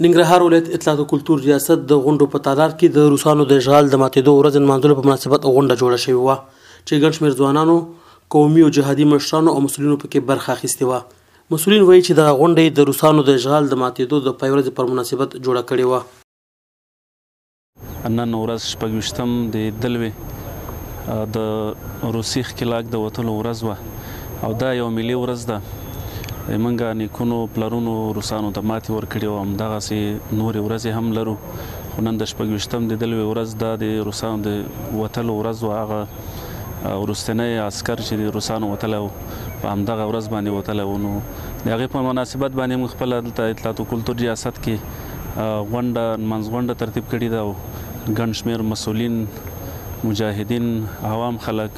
ننګرهار ولایت اطلاعات او کلتور ریاست د غونډو په تالار کې د روسانو د اشغال د ماتېدو ورځې نمانځلو په مناسبت غونډه جوړه شوې وه چې ګڼ شمېر ځوانانو، قومي او جهادي مشرانو او مسؤلینو پکې برخه اخیستې وه. مسؤلین وایي چې دغه غونډه یې د روسانو د اشغال د ماتېدو د پای ورځې پر مناسبت جوړه کړې وه. نن ورځ 26 د دلوې د روسي ښکېلاک د وتلو ورځ وه او دا یو ملي ورځ ده. موږ نیکونو پلرونو روسانو ته ماتې ورکړې او همدغسې نورې ورځې هم لرو، خو نن د 26 د دلوې ورځ دا د روسانو د وتلو ورځ وه. هغه وروستنی عسکر چې د روسانو وتلی و په همدغه ورځ باندې وتلی و، نو د هغې په مناسبت باندې موږ خپله دلته اطلاعات و کلتور ریاست کې غونډه نمانځغونډه ترتیب کړې ده او ګڼ شمېر مسؤلین، مجاهدین، عوام خلک،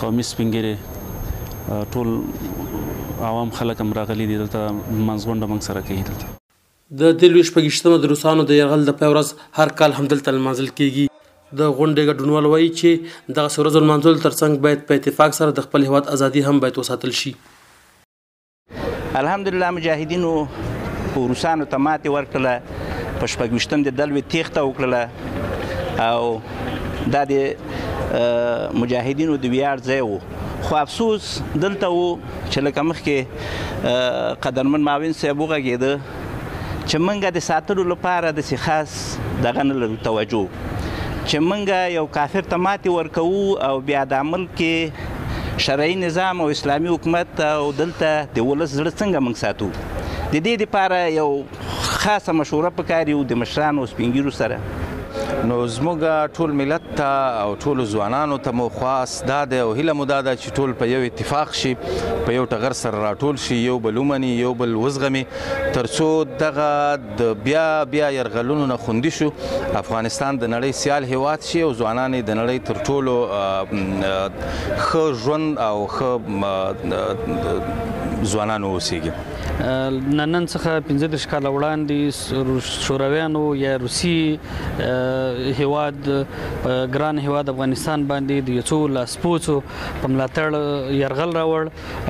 قومي سپینږیري، ټول عوام خلک هم راغلي دي دلته نمانځغونډه موږ سره کوي دلته. د دلوې 26 د روسانو د یرغل د پای ورځ هر کال همدلته لمانځل کېږي. د غونډې ګډونوال وایي چې دغسې ورځو لمانځلو ترڅنګ باید په اتفاق سره د خپل هېواد ازادي هم باید وساتل شي. الحمدلله مجاهدینو روسانو ته ماتې ورکړله، په 26 د دلوې تېښته وکړله او دا د مجاهدینو د ویاړ ځای و. خو افسوس دلته و چې لکه مخکې قدرمن معاون صاحب وغږېده چې موږ د ساتلو لپاره داسې خاص دغه نه لرو توجه، چې موږ یو کافر ته ماتې ورکوو او بیا دا ملک کې شرعي نظام او اسلامي حکومت او دلته د ولس زړه څنګه موږ ساتو. د دې لپاره یو خاصه مشوره پکار یو د مشرانو او سپینږیرو سره. نو زموږ ټول ملت ته او ټولو ځوانانو ته مو خواست دا دی او هیله مو دا ده چې ټول په یو اتفاق شي، په یو ټغر سره راټول شي، یو بل ومني، یو بل وزغمي، ترڅو دغه د بیا بیا یرغلونو نه خوندي شو، افغانستان د نړۍ سیال هیواد شي او ځوانان یې د نړۍ تر ټولو ښه ژوند او ښه ځوانان واوسېږي. نن څخه 35 کاله وړاندې شورویانو یا روسي هیواد په ګران هیواد افغانستان باندې د یو څو لاسپوڅو په ملاتړ یرغل راوړ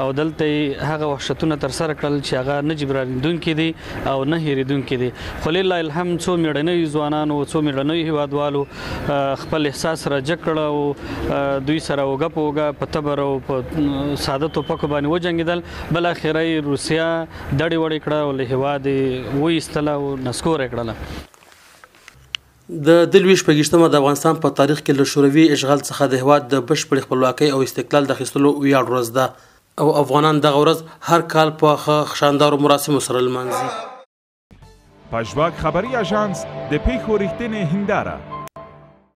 او دلته یې هغه وحشتونه ترسره کړل چې هغه نه جبرانېدونکي دي او نه هېرېدونکي دي. خو لله الحمد څو میړنیو ځوانانو، څو میړنیو هیوادوالو خپل احساس را جګ کړ او دوی سره اوږه په اوږه په تبر او په ساده توپکو باندې وجنګېدل. بالاخره یې روسیه دړې وړې کړه او له هېواد یې وایستله او نسکوره یې کړله. د دلوې 26 د افغانستان په تاریخ کې له شوروي اشغال څخه د هېواد د بشپړې خپلواکۍ او استقلال د اخیستلو ویاړ ورځ ده او افغانان دغه ورځ هر کال په ښه شاندارو مراسمو سره لمانځي. پژواک خبري اژانس د پېښو رښتینې هنداره.